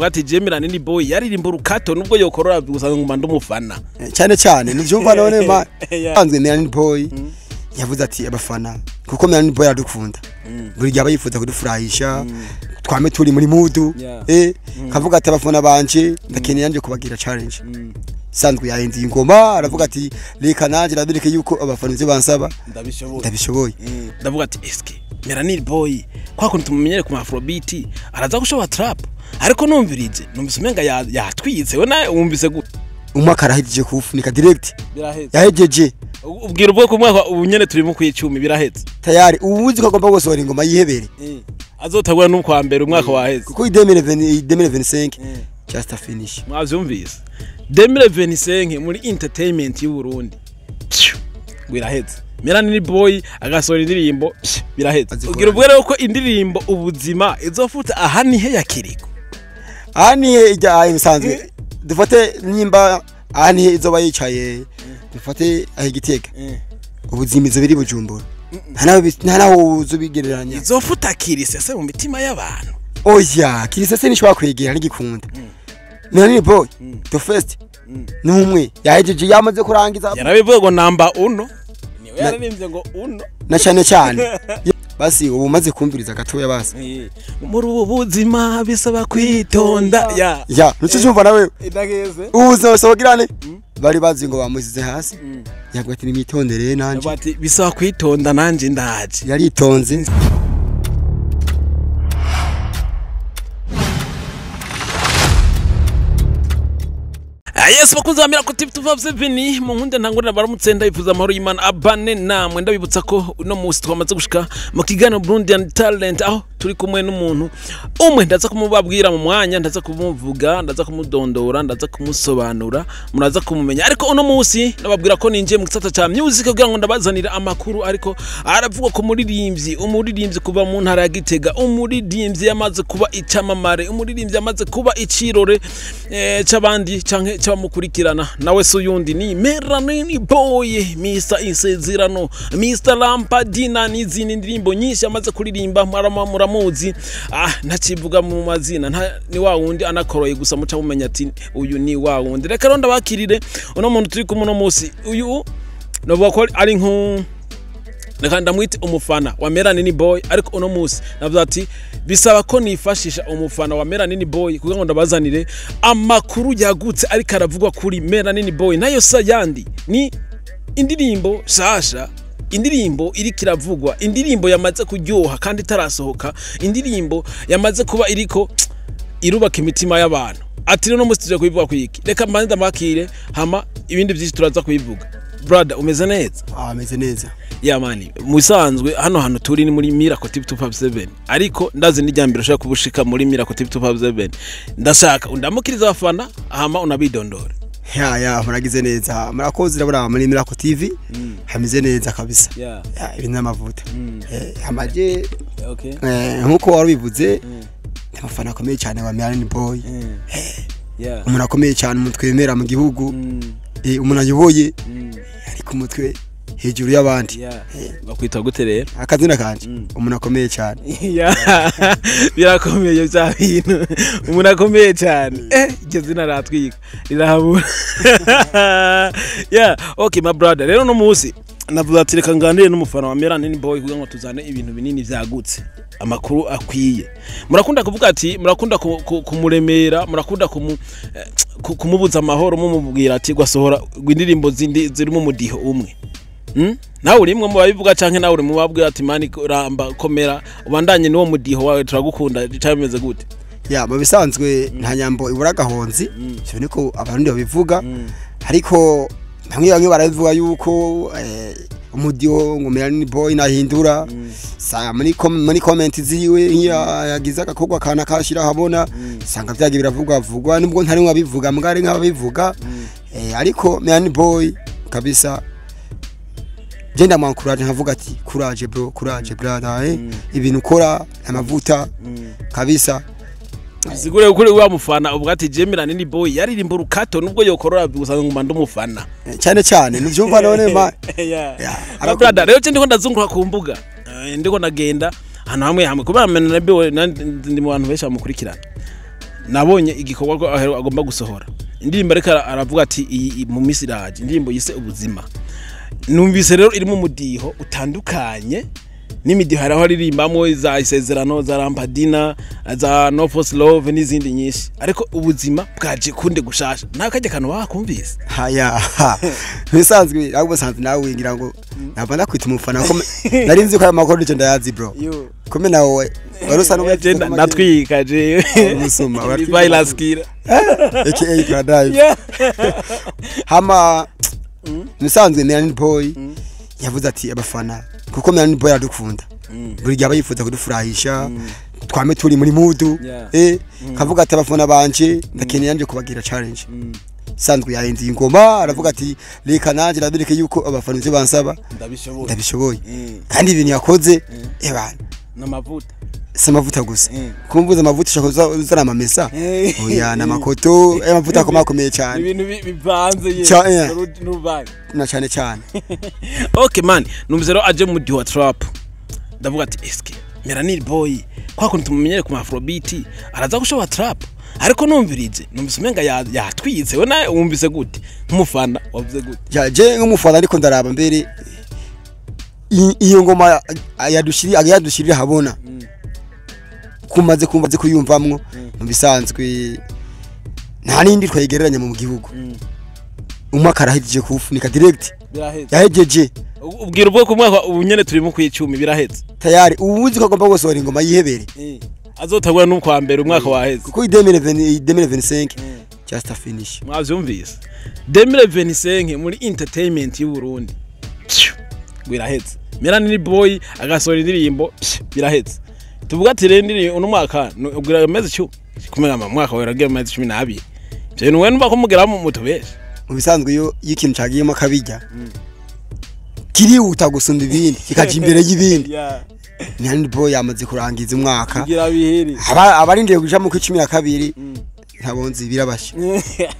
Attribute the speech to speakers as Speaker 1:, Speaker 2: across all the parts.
Speaker 1: Ati je Melanin Boy yaririmba urukato nubwo yokorora usanga nguma ndumufana
Speaker 2: cyane cyane nuvyumva none ma anzwe Melanin Boy yavuze ati abafana kuko Melanin Boy aradukunda buri gihe abayifuza kudufurahisha twame turi muri mudu kavuga ati abafana banje ndakeneye nanje kubagira challenge sanzwe yahenze ingoma aravuga ati reka nanje ndabireke yuko abafana ivyo bansaba ndabishoboye
Speaker 1: ndavuga ati eske Melanin Boy kwa kuntu tumumenyere ku Afrobeat araza gushobora trap ariko numvirije numvise umenga yatwitse we nawe wumvise gute
Speaker 2: umwaka arahejeje kuwufunika direct yahejeje
Speaker 1: ubwira ubwo ku mwaka ubu nyene turi mu kwicumi biraheze
Speaker 2: tayari ubuzi ko agomba gusohora ingoma yihebere
Speaker 1: azotagura no kwa mbere umwaka waheze
Speaker 2: kuko 2025 just a finish
Speaker 1: mwavyumvise 2025 muri entertainment y'u Burundi biraheze Melanin Boy agasohora indirimbo biraheze ugira ubwo rero ko indirimbo ubuzima izofuta aha nihe yakiriko
Speaker 2: aha nihe ijya imisanzwe dufate nimba aha nihe izoba yicaye dufate aho Igitega ubuzima izo biri Bujumbura nta naho uzubigereranya
Speaker 1: izofuta kirisese mu mitima y'abantu
Speaker 2: oya kirisese nishobora kwegera n'igikunda Melanin Boy the first ni umwe yahejeje yamaze kurangiza
Speaker 1: yarabivuga ngo namba uno yararimbye ngo uno
Speaker 2: na cyane cyane basi ubu umaze kumviriza gatoya basi
Speaker 1: muri ubu buzima bisaba kwitonda
Speaker 2: ya ntucyumva nawe ubuzima bisaba girane bari bazi ngo bamuzize hasi yavuga ati nimitondere nanje
Speaker 1: bati bisaba kwitonda nanje ndaje
Speaker 2: yaritonze
Speaker 1: Yes bakunze ba Miracle TV 257 mu nkunde ntangurira baramutse ndabifuza amahoro y'Imana abane namwe ndabibutsa ko uno munsi twamaze gushika mu kiganiro Burundian Talent aho turi kumwe n'umuntu umwe ndaza kumubabwira mu mwanya ndaza kumuvuga ndaza kumudondora ndaza kumusobanura muraza kumumenya ariko uno munsi nababwira ko ninjiye mu gisata ca music kugira ngo ndabazanira amakuru ariko aravuga ko umuririmbyi kuva mu ntara ya Gitega umuririmbyi yamaze kuba icamamare umuririmbyi yamaze kuba icirore c'abandi canke c'abamukurikirana nawe se uyundi ni Melanin Boy Mr Isezerano Mr Lampadina n'izindi ndirimbo nyinshi amaze kuririmba muramuzi ntakivuga mu mazina ni wa wundi anakoroye gusa muca mumenya ati uyu ni wa wundi reka rero ndabakirire uno muntu turi kumwe uno munsi uyu novuga ko ari nku reka ndamwite umufana wa Melanin Boy ariko uno munsi navuze ati bisaba ko nifashisha umufana wa Melanin Boy kugira ngo ndabazanire amakuru yagutse ariko aravugwa kuri Melanin Boy nayo sa yandi ni indirimbo shasha indirimbo iriko iravugwa indirimbo yamaze kuryoha kandi itarasohoka indirimbo yamaze kuba iriko irubaka imitima y'abantu ati rero munsi tuje kubivuga kwiki reka mbanze ndabakire hama ibindi byinshi turaza kubivuga brother umeze neza
Speaker 2: ameze neza
Speaker 1: ya mani musanzwe hano hantu turi ni muri Miracle TV 257 ariko ndazi n'ijyambere ushaka kubushika muri Miracle TV 257 ndashaka undamukiriza abafana hama unabidondora
Speaker 2: ya muragize neza murakoze urabona muri Miracle TV hameze neza kabisa ibintu n'amavuta amaje nkuko wari bivuze amafana akomeye cyane wa Melanin Boy umuntu akomeye cyane umutwemera mu gihugu umuntu ayoboye ariko umutwe hejuru y'abandi
Speaker 1: bakwita gute rero
Speaker 2: akazina kanje umuntu akomeye cyane
Speaker 1: birakomeye bya bintu umuntu akomeye cyane iryo zina ratwika rirahabura okay my brother rero no munsi navuga ati reka nganire n'umufana wa Melanin Boy kugira ngo tuzane ibintu binini byagutse amakuru akwiye murakunda kuvuga ati murakunda kumuremera murakunda kumubuza amahoro mumubwira ati gwasohora indirimbo zindi ziri mu mudiho umwe nawe urimwe mu babivuga canke nawe uri mu babwira ati mani ramba komera ubandanye n'uwo mudiho wawe turagukunda cyameze gute
Speaker 2: ya mu bisanzwe nta nyambo ibura gahonzi cyo niko abarundi babivuga ariko bamwe bamwe barabivuga yuko umudiho ngo Melanin Boy nahindura sa muri comment ziwe yagize agakorwa kana kashira habona sanga byagiye biravugwa vugwa nubwo ntari nkabivuga mbwa nkabivuga ariko Melanin Boy kabisa genda mwankuraje nkavuga ati courage bro courage brother ibintu ukora amavuta kabisa
Speaker 1: Sigure kuri wa mufana ubwo ati je Melanin Boy yaririmba urukato nubwo yokorora usanga nguma ndumufana
Speaker 2: cyane cyane nuvyumva none ma
Speaker 1: brother rero ndiko ndazunguruka ku mbuga ndiko ndagenda hano hamwe hamwe kubera Melanin Boy ndi mu bantu benshi bamukurikirana Nabonye igikorwa ko agomba gusohora indirimbo, ariko aravuga ati iyi mu minsi iraje, indirimbo yise Ubuzima. Numvise rero irimo umudiho utandukanye n'imidiho hariho aririmbamo za Isezerano, za Rampadina, za No Force Love n'izindi nyinshi, ariko Ubuzima bwaje kunde gushasha nawe kajya kantu wakumvise.
Speaker 2: Haya, bisanzwe ahubwo sanzwe nawe ngira ngo nava ndakwita umufana ko nari nzi ko aya makuru nicyo ndayazi, bro. Kome nawe wari usa n'uwo
Speaker 1: Natwika je.
Speaker 2: Umusuma.
Speaker 1: Virus killer.
Speaker 2: Aka Paradise. Hama musanzwe Melanin Boy yavuze ati abafana, kuko Melanin Boy aradukunda, buri gihe aba yifuza kudufurahisha, twame turi muri mood. Kavuga ati abafana banje ndakeneye nje kubagira challenge. Sanzwe yarenze ingoma, aravuga ati reka nanje ndabereke yuko abafana ivyo bansaba
Speaker 1: ndabishoboye.
Speaker 2: Ndabishoboye. Kandi ibintu yakoze, ebana,
Speaker 1: n'amavuta.
Speaker 2: Si amavuta gusa. Kumvuza amavuta ushaka uzana amamesa, oya, n'amakoto, amavuta akomakomeye cyane.
Speaker 1: Ibintu bivanze ye n'uruvange.
Speaker 2: Na cyane cyane.
Speaker 1: Okay man, numvise rero aje mu diho trap, ndavuga ati eske Melanin Boy kwa kuntu tumumenyere ku afrobeat araza gushobora trap? Ariko numvirije numvise umenga yatwitse. We nawe wumvise gute nk'umufana, wavuze gute?
Speaker 2: Ja, je nk'umufana ariko ndaraba mbere iyo ngoma yadushirira habona, kumaze kumva kuyumvamwo, mu bisanzwe nta n'indi twayigereranya mu gihugu. Umwaka arahejeje kuwufunika direct.
Speaker 1: Biraheze.
Speaker 2: Yahejeje.
Speaker 1: Ubwira ubwo ku mwaka ubu nyene turi mu kwicumi, biraheze.
Speaker 2: Tayari ubuzi ko agomba gusohora ingoma yihebere.
Speaker 1: Azotagura n'ukwa mbere umwaka waheze.
Speaker 2: Kuko 2025 just a finish.
Speaker 1: Mwavyumvise, 2025 muri entertainment y'u Burundi, phew, biraheze. Melanin Boy agasohora indirimbo, phew, biraheze. Tuvuga ati rero indirimbo uno mwaka ubwira amezi 10 kumenya mu mwaka weragiye amezi 12, ivyo bintu we numva ko mugera mu mutubeshe.
Speaker 2: Mu bisanzwe iyo ikintu cagiyemo akabijya kirihuta gusumba ibindi, kikaja imbere y'ibindi. Melanin Boy yamaze kurangiza umwaka.
Speaker 1: Kugira biheri.
Speaker 2: Abarindiriye kuja mu 12 ntabonzi birabasha,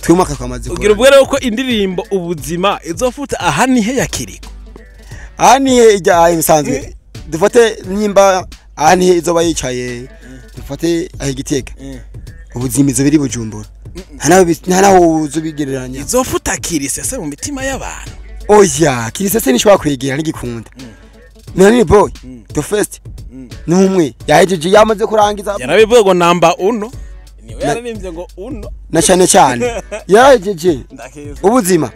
Speaker 2: twe umwaka twamaze
Speaker 1: Ugira ubwo rero ko indirimbo Ubuzima izofuta aha nihe yakiriko.
Speaker 2: Aha nihe ijya aho bisanzwe, dufate nimba aha nihe izoba yicaye, dufate aho Igitega, Ubuzima izo biri Bujumbura, nta naho uzobigereranya.
Speaker 1: Izofuta kirisese mu mitima y'abantu.
Speaker 2: Oya, kirisese nishobora kwegera n'igikunda Melanin Boy the first ni umwe yahejeje, yamaze kurangiza.
Speaker 1: Yarabivuga ngo namba uno niwe yararimbye ngo uno.
Speaker 2: Na cyane cyane yarahejeje.
Speaker 1: Ndakeza.
Speaker 2: Ubuzima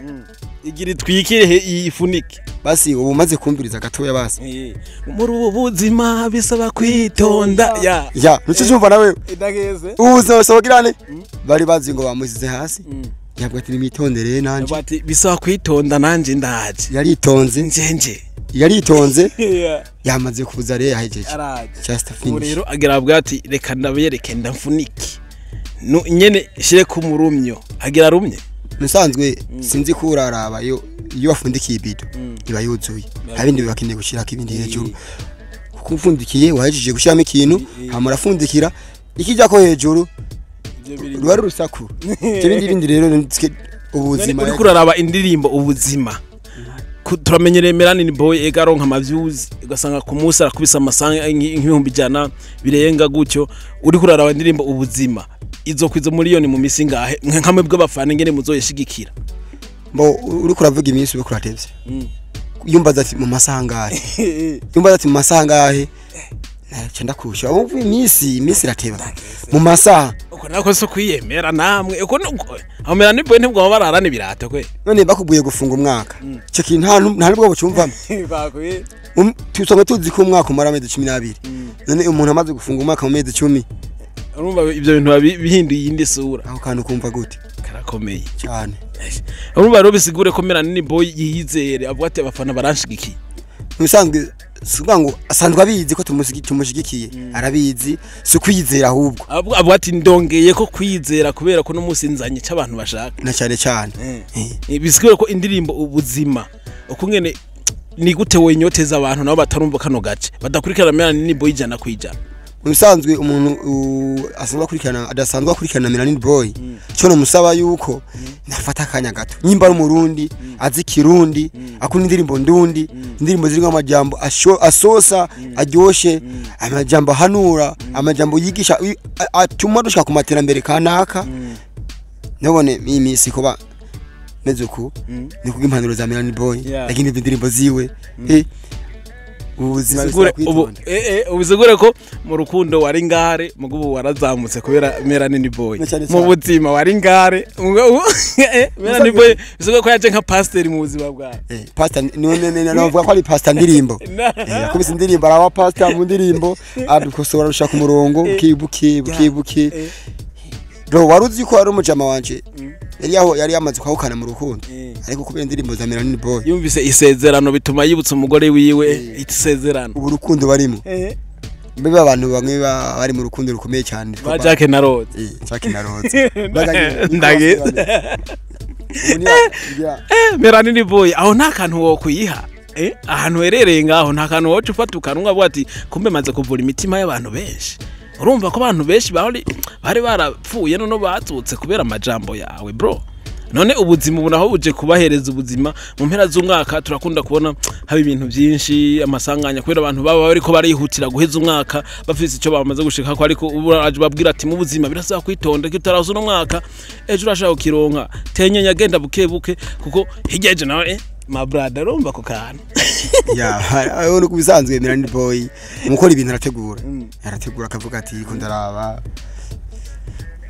Speaker 1: igira itwikire ifunike.
Speaker 2: Basi ubu umaze kumviriza gatoya basi.
Speaker 1: Muri ubu buzima bisaba kwitonda ya.
Speaker 2: Ya, ntucyumva nawe?
Speaker 1: Ndakeze.
Speaker 2: Ubuzima busaba girane, bari bazi ngo bamusize hasi, yavuga ati nimitondere nanje.
Speaker 1: Bati bisaba kwitonda nanje ndaje.
Speaker 2: Yaritonze.
Speaker 1: Njenje.
Speaker 2: Yaritonze, yamaze kuza rero, yahejeje.
Speaker 1: Araje.
Speaker 2: Just
Speaker 1: Ubu
Speaker 2: finish.
Speaker 1: Rero agira avuga ati reka ndabereke ndamfunike. Nu nyene shire ku murumyo agira rumye.
Speaker 2: Musanzwe sinzi ko uraraba iyo wafundikiye ibido iba yuzuye, nta bindi bibakeneye gushyirako ibindi hejuru, kuko upfundikiye wahejeje gushyiramo ikintu, hama urafundikira ikijya ko hejuru ruba ari urusaku. Ibyo bindi rero ubuzima.
Speaker 1: Uriko uraraba indirimbo Ubuzima, turamenyereye Melanin Boy ega aronka amavyuzi, ugasanga ku munsi arakubisa amasanga nk'100,000 birenga gutyo. Uriko uraraba indirimbo Ubuzima izokwiza miliyoni mu misi ngahe, mwe nkamwe bw'abafana ingene muzoyishigikira?
Speaker 2: Mbo uriko uravuga iminsi, uriko uratevye. Yumbaza ati mu masaha angahe, yumbaza ati mu masaha angahe, naca ndakusha ubu iminsi irateba mu masaha.
Speaker 1: Uko nako so kwiyemera namwe uko aho Melanin Boy ntibwo bararana ibirato kwe.
Speaker 2: None bakubwiye gufunga umwaka, icyo kintu nta nubwo bucyumvamo.
Speaker 1: Bakwiye.
Speaker 2: Tusanga tuzi ko umwaka umara amezi 12, none umuntu amaze gufunga umwaka mu mezi 10.
Speaker 1: Urumva ibyo bintu bihinduye iyindi sura.
Speaker 2: Aho kantu kumva gute?
Speaker 1: Karakomeye.
Speaker 2: Cyane.
Speaker 1: Urumva rero bisigure ko Melanin Boy yiyizere, avuga ati abafana baranshigikiye.
Speaker 2: Musanzwe si ukuvuga ngo asanzwe abizi ko tumushigikiye, arabizi, si ukwizera ahubwo.
Speaker 1: Avuga ati ndongeye ko kwizera kubera ko n'umunsi nzanye icyo abantu bashaka.
Speaker 2: Na cyane cyane.
Speaker 1: Bisigure ko indirimbo Ubuzima uko ngene ni gute wenyoteza abantu nabo batarumva kano gace badakurikirana Melanin Boy 100%?
Speaker 2: Musanzwe umuntu asanzwe akurikirana, adasanzwe akurikirana Melanin Boy, cyo nomusaba yuko Nafata akanya gato, nyimba ari umurundi azi kirundi, akunda indirimbo ndundi, indirimbo zirimo amajambo asosa, aryoshe, amajambo ahanura, amajambo yigisha, atuma dushika ku materambere kanaka. Nabone iyi minsi kuba meze uku ni kubw'impanuro za Melanin Boy. Lakini indirimbo ziwe, ubuzima
Speaker 1: Bisigure
Speaker 2: bisaba
Speaker 1: ubu
Speaker 2: kwitonda.
Speaker 1: Ubisigure ko mu rukundo wari ngare, mugubu warazamutse kubera Melanin Boy.
Speaker 2: Na cyane
Speaker 1: Mu
Speaker 2: cyane.
Speaker 1: buzima wari ngare, Melanin Boy bisigure ko yaje nka pasiteri mu buzima bwawe.
Speaker 2: Pastor ni navuga ko ari pastor ndirimbo. Yakubise indirimbo, araba pastor mu ndirimbo, adukosora rushaka umurongo buke buke buke buke. Bro, wari uzi ko ari umujama wanje yari yaho yari yamaze kwahukana mu rukundo, ariko kubera indirimbo za Melanin Boy
Speaker 1: Yumvise isezerano, bituma yibutsa umugore wiwe isezerano.
Speaker 2: Ubu rukundo barimo, mbe abantu bamwe bari mu rukundo rukomeye cyane.
Speaker 1: Ba Jack na Rose.
Speaker 2: Jack na Rose.
Speaker 1: Ndagize. Melanin Boy, aho nta kantu wo kuyiha, ahantu herereye ngaho nta kantu woca ufata ukanwa avuga ati kumbe maze kuvura imitima y'abantu benshi. Urumva ko abantu benshi bari barapfuye none batutse kubera amajambo yawe, bro. None ubuzima ubu naho buje kubahereza ubuzima. Mu mpera z'umwaka turakunda kubona haba ibintu byinshi, amasanganya, kubera abantu baba bariko barihutira guheza umwaka bafise icyo bamaze gushika ko, ariko ubu araje babwira ati mu buzima birasaba kwitonda ko utaraza uno mwaka, ejo urashaka kukironka. Tenyenya, agenda buke buke, kuko hirya ejo nawe, my brother, urumva ako kantu.
Speaker 2: Ya, aho no kubisanzwe Melanin Boy mukora ibintu arategura, arategura akavuga ati ko ndaraba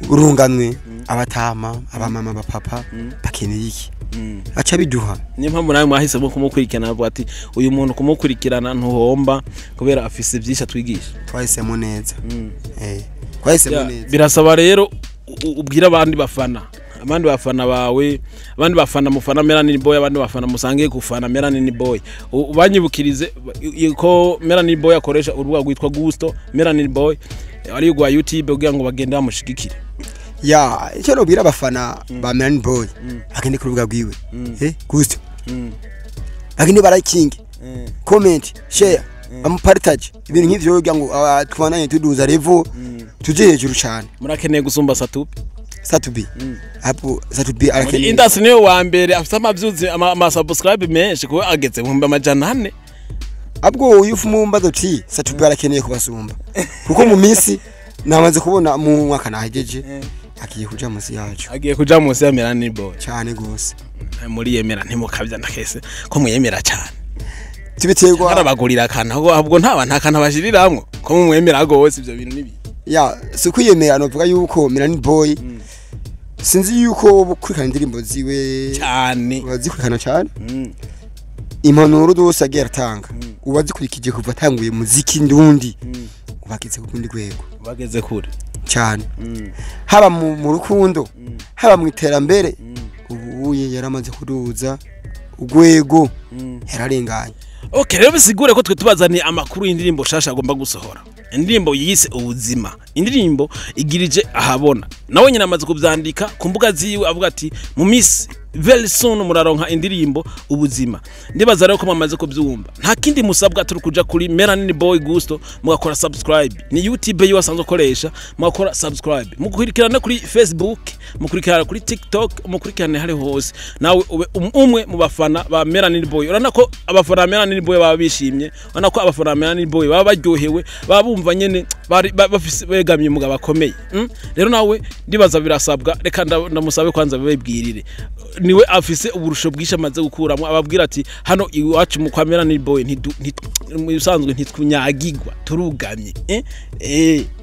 Speaker 2: urunganwe, abatama, abamama, abapapa bakeneye iki, aca biduha.
Speaker 1: Niyo mpamvu nawe mwahisemo kumukurikirana, bavuga ati uyu muntu kumukurikirana ntuhomba, kubera afise byinshi atwigisha.
Speaker 2: Twahisemo neza, twahisemo neza.
Speaker 1: Birasaba rero ubwire abandi bafana, abandi bafana bawe, abandi bafana mufana Melanin Boy, abandi bafana musangiye gufana Melanin Boy, ubanyibukirize ko Melanin Boy akoresha urubuga rwitwa Gusto Melanin Boy, ari rwa YouTube, kugira ngo bagende bamushigikire.
Speaker 2: Ya, icyo nobwira abafana ba Melanin Boy, bagende ku rubuga rwiwe, Gusto, bagende barayikinge, comment, share, bamupartage, ibintu nk'ivyo, kugira ngo tubandanye tuduza level, tuje hejuru cyane.
Speaker 1: Murakeneye gusumba Satubi?
Speaker 2: Satubi hapo, Satubi arakeneye.
Speaker 1: Indasi niwe wa mbere afite amavyuzi, ama subscribe menshi, kuko ageze 400,000.
Speaker 2: Abwo uyu ufumumba uti Satubi arakeneye kubasumba, kuko mu minsi namaze kubona mu mwaka nahejeje agiye kuja munsi yacu.
Speaker 1: Agiye kuja munsi ya Melanin Boy?
Speaker 2: Cyane gose.
Speaker 1: Muri yemera ntimukabya nakese ko mwiyemera cyane.
Speaker 2: Tubiterwa.
Speaker 1: Harabagurira akantu ahubwo nta kantu abashiriramwo ko mumwemera gose, ivyo bintu nibi.
Speaker 2: Ya, si kwiyemera, novuga yuko Melanin Boy, sinzi yuko ukurikirana indirimbo ziwe.
Speaker 1: Cyane.
Speaker 2: Urazikurikirana cyane. Impanuro zose agiye aratanga ubazikurikije kuva atanguye muziki ndundi, ubageze ku rundi rwego.
Speaker 1: Bageze kure.
Speaker 2: Cyane, haba mu rukundo, haba mu iterambere, ubu uye yaramaze kuduza urwego, yararenganye.
Speaker 1: Okay, rero bisigure ko twe tubazaniye amakuru y'indirimbo shasha agomba gusohora, indirimbo yise Ubuzima, indirimbo igirije ahabona. Nawe nyine amaze kubyandika ku mbuga ziwe, avuga ati mu minsi very soon muraronka indirimbo Ubuzima. Ndibaza rero ko mwamaze kubyumva, nta kindi musabwa turi kuja kuri Melanin Boy Gusto mugakora subscribe, ni YouTube yiwe asanzwe akoresha, mugakora subscribe, mukurikirana kuri Facebook, mukurikirana kuri TikTok, mukurikirane hari hose, nawe ube umwe mu bafana ba Melanin Boy. Urabona ko abafana ba Melanin Boy baba bishimye, urabona ko abafana ba Melanin Boy baba baryohewe, baba bumva nyene bari bafise begamiye umugabo akomeye. Rero nawe ndibaza birasabwa, reka ndamusabe kwanza bibwirire, niwe afise uburusho bwinshi amaze gukuramo, ababwira ati hano iwacu mu kwa Melanin Boy mu bisanzwe ntitwunyagirwa, turugamye,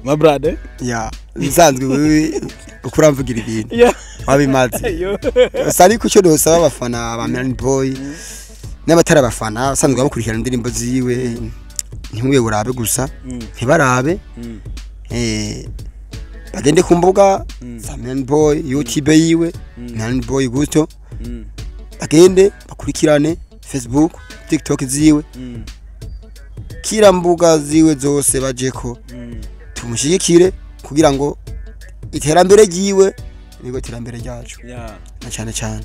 Speaker 1: my brother.
Speaker 2: Ya, bisanzwe wewe ukuramvugira ibintu wabimaze.
Speaker 1: Yo.
Speaker 2: Gusa ariko icyo dusaba abafana ba Melanin Boy n'abatari abafana basanzwe bakurikirana indirimbo ziwe, ntimuye urabe gusa, ntibarabe, bagende ku mbuga za Melanin Boy, YouTube yiwe Melanin Boy Gusto, bagende bakurikirane Facebook, TikTok ziwe, kila mbuga ziwe zose bajeko, tumushyigikire kugira ngo iterambere ryiwe Niko terambere ryacu na cyane cyane.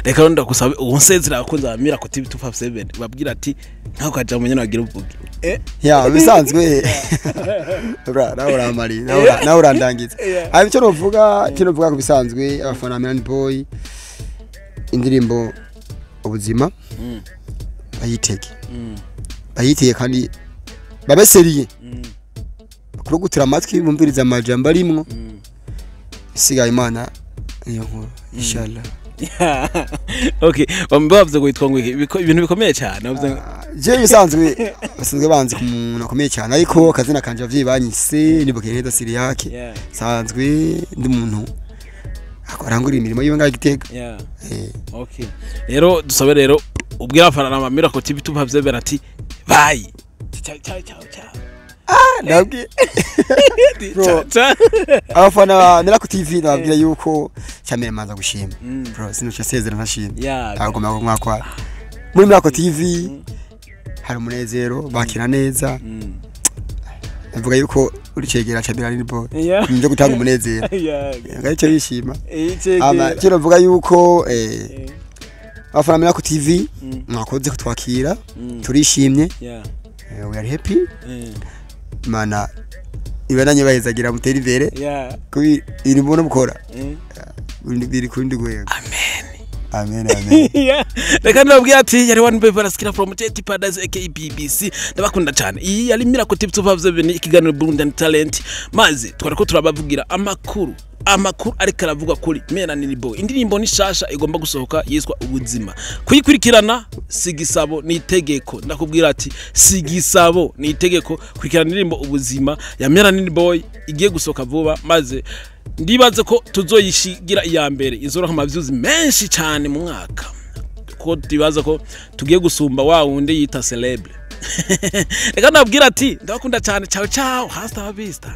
Speaker 1: Reka rero ndagusabe unsezera abakunzi ba Miracle TV 257, babwira ati nkaho kaja munyene wagira uvuge.
Speaker 2: Ya, bisanzwe bra, nawe uramari, nawe urandangiza. Ariko icyo novuga ku bisanzwe, abafana ba Melanin Boy, indirimbo Ubuzima bayitege, bayitege kandi babe sérieux, bakurugutira amatwi, bumviriza amajambo arimwo. Isigaye Imana niyo nkuru, inshallah.
Speaker 1: Okay, bavuze ngo witwa ngo iki? Ibintu bikomeye cyane bavuze
Speaker 2: Je bisanzwe basanzwe banzi ku muntu akomeye cyane, ariko akazina kanje abavyeyi banyise ni Bukeneza Siriyake. Sanzwe ndi umuntu arangurira imirimo yiwe ngaho Gitega.
Speaker 1: Okay, rero dusabe rero ubwira abafana ba Miracle TV 257 ati bye, ciao ciao ciao ciao.
Speaker 2: Ndabwiye Bro.
Speaker 1: Ciao, ciao.
Speaker 2: Abafana ba Miracle TV, ndababwira yuko cyamere manza gushima. Bro, sinuca sezera ntashima. Agomba ko mwakwa muri Miracle TV hari umunezero, bakira neza. Ndavuga yuko uri cegera ca Melanin Boy nje gutanga umunezero, ngacyo bishima. Ama cyo navuga yuko abafana ba Miracle TV mwakoze kutwakira, turishimye. We are happy. Mana ibandanye bahezagira, mutere imbere kubi iri mbona mukora biri kundi rwego.
Speaker 1: Amen.
Speaker 2: Amen, amen.
Speaker 1: Yeah. Reka ndababwira ati yari one baby baraskira from Jet Paradise aka BBC. Ndabakunda cyane. Iyi yari Miracle TV 257, ikiganiro Burundian Talent, maze twariko turabavugira amakuru ariko aravuga kuri Melanin Boy. Indirimbo ni shasha igomba gusohoka yiswa Ubuzima. Kuyikurikirana sigisabo ni itegeko. Ndakubwira ati sigisabo ni itegeko kurikirana indirimbo Ubuzima ya Melanin Boy igiye gusohoka vuba, maze ndibaze ko tuzoyishigira iya mbere izoronka ama views menshi cyane mu mwaka, ko tubaza ko tugiye gusumba wa wundi yita celebre. Reka ndabwira ati ndabakunda cyane. Ciao ciao, hasta la vista.